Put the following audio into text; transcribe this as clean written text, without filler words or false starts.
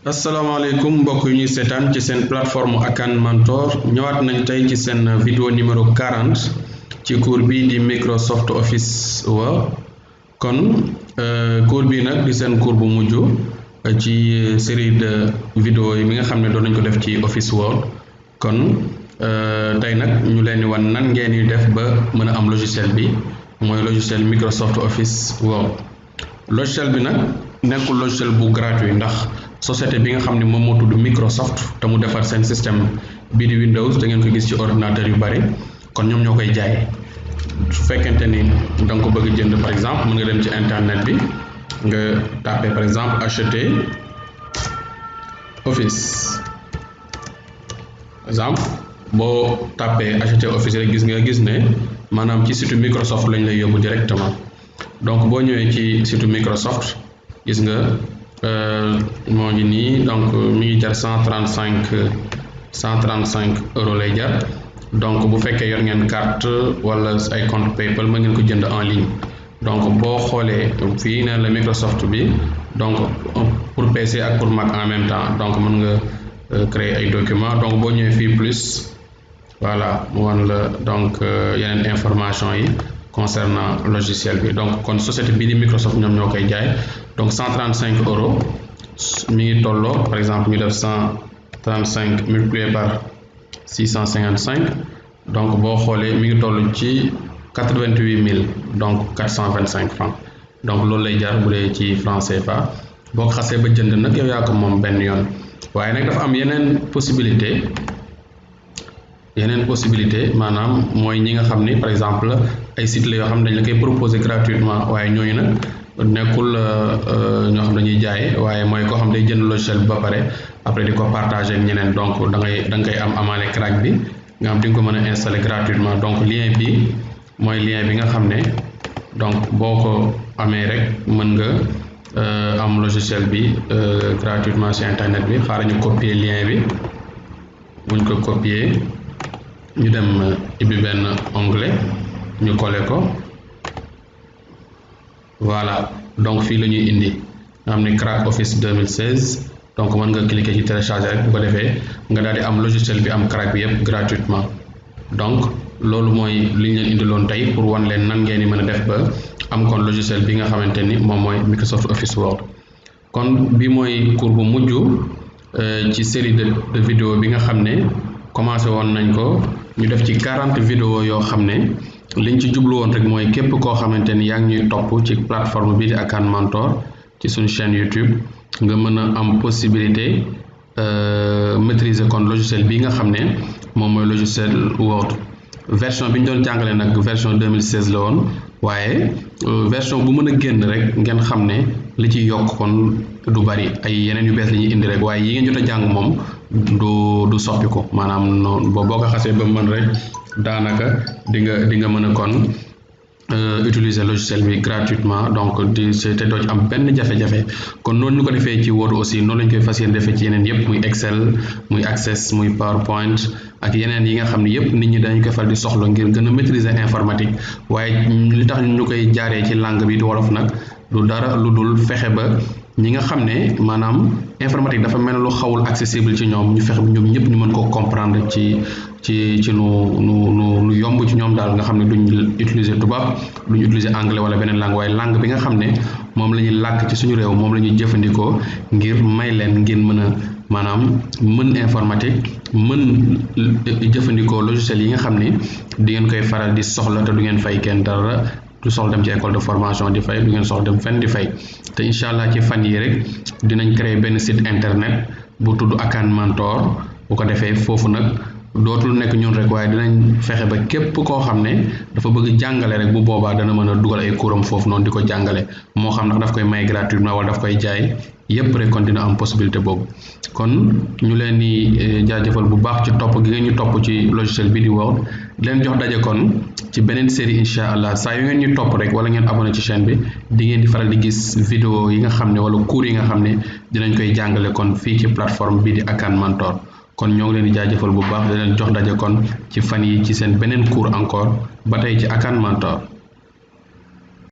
asalaamaaleykum mbokk yu ñuy seetaan ci seen plateforme Akan Mentor ñëwaat nañ tey ci seen vidéo numéro 40 ci cours bi di Microsoft Office Word kon cours bi nag di seen cours bu mujj ci série de vidéo yi mi nga xam ne doon nañ ko def ci Office Word kon tey nag ñu leen di wan nan ngeen di def ba mën a am logiciel bi mooy logiciel Microsoft Office Word logiciel bi nag nekkul logiciel bu gratuit ndax société bi nga xam ne moom moo tudd Microsoft te mu defar seen système bii di Windows da ngeen ko gis ci ordinateur yu bari kon ñoom ñoo koy jaay su fekkente ni da nga ko bëgg jënd par exemple mën nga dem ci internet bi nga taper par exemple acheter Office par exemple boo taper acheter Office rek gis ne maanaam ci site Microsoft lañ lay yóbbu directement donc boo ñëwee ci site Microsoft gis nga moo ngi nii donc mi ngi jar 135 euros lay jar donc bu fekkee yor ngeen carte wala ay compte PayPal mën ngeen ko jënd en ligne donc boo xoolee fii ne la Microsoft bi donc pour PC ak pour Mac en même temps donc mën nga créer ay documents donc boo ñëwee fii plus voilà mu wan la donc yeneen information yi concernant logiciel bi donc kon société bii di Microsoft ñoom ñoo koy jaay donc 135 euros mi ngi tolloo par exemple ñu def 135 multiplié par 655 donc boo xoolee mi ngi toll ci 88 000 donc 425 francs donc loolu lay jar bu dee ci franc CFA boo ko xasee ba jënd nag yow yaa ko moom benn yoon waaye nag dafa am yeneen possibilité maanaam mooy ñi nga xam ni par exemple ay sites la yoo xam ne dañ la koy proposer gratuitement waaye ñooñu nag nekkul ñoo xam dañuy jaay waaye mooy koo xam day jënd logiciel bi ba pare après di ko partager ak ñeneen donc da nga koy amaale crack bi nga xam di nga ko mën a installer gratuitement donc lien bi mooy lien bi nga xam ne donc boo ko amee rek mën nga am logiciel bi gratuitement sur internet bi xaaral ñu copier lien bi buñ ko copier ñu dem ibbi benn onglet ñu coller ko voilà donc fii la ñuy indi nga xam ne crack Office 2016 donc mën nga cliquer ci télécharger rek bu ko defee nga daal di am logiciel bi am crack bi yëpp gratuitement donc loolu mooy li ñu leen indiloon tey pour wan leen nan ngeen di mën a def ba am kon logiciel bi nga xamante ni moom mooy Microsoft Office Word kon bi mooy cours bu mujj ci série de vidéo bi nga xam ne commencé woon nañ ko ñu def ci 40 vidéo yoo xam ne liñ ci jublu woon rek mooy képp koo xamante ni yaa ngi ñuy topp ci plateforme bi di Akan Mentor ci suñu chaîne YouTube nga mën a am possibilité maîtriser kon logiciel bi nga xam ne moom mooy logiciel Word version bi ñu doon jàngale nag version 2016 la woon waaye version bu mën a génn rek ngeen xam ne li ci yokk kon du bari ay yeneen yu bees la ñuy indi rek waaye yi ngeen jot a jàng moom du soppi ko maanaam noonu boo ko xasee ba mën rek daanaka di nga mën a kon utiliser logiciel bi gratuitement donc te doo ci am benn jafe-jafe kon noonu ñu ko defee ci Word aussi noonu lañ koy fas yéene defee ci yeneen yëpp muy Excel muy Access muy PowerPoint ak yeneen yi nga xam ne yëpp nit ñi dañu koy fal di soxla ngir gën a maîtriser informatique waaye li tax ñu koy jaaree ci langue bi di wolof nag du dara lu dul fexe ba ñi nga xam ne maanaam informatique dafa mel lu xawul accessible ci ñoom ñu fexe ñoom ñëpp ñu mën koo comprendre ci nu yomb ci ñoom daal nga xam ne duñ utiliser tubaab duñ utiliser anglais wala beneen langue waaye langue bi nga xam ne moom la ñuy làkk ci suñu réew moom la ñuy jëfandikoo ngir may leen ngeen mën a maanaam mën informatique mën jëfandikoo logiciel yi nga xam ne di ngeen koy faral di soxla te du ngeen fay kenn dara du soxla dem ci école de formation di fay du ngeen soxla dem fenn di fay te incha allah ci fan yi rek dinañ créer benn site internet bu tudd Akan Mentor bu ko defee foofu nag dootul nekk ñun rek waaye dinañ fexe ba képp koo xam ne dafa bëgg jàngale rek bu boobaa dana mën a dugal ay kuram foofu noonu di ko jàngale moo xam ndax daf koy may gratuitement wala daf koy jaay yépp rek kon dina am possibilité boobu kon ñu leen di jaajëfal bu baax ci topp gi ngeen ñu topp ci logiciel bi di Word di leen jox daje kon ci beneen série incha allah saa yu ngeen ñu topp rek wala ngeen abonné ci chaîne bi di ngeen di faral di gis vidéo yi nga xam ne wala cours yi nga xam ne dinañ koy jàngale kon fii ci plateforme bi di Akan Mentor kon ñoo ngi leen di jaajëfal bu baax di leen jox daje kon ci fan yi ci seen beneen cours encore ba tey ci Akan Mentor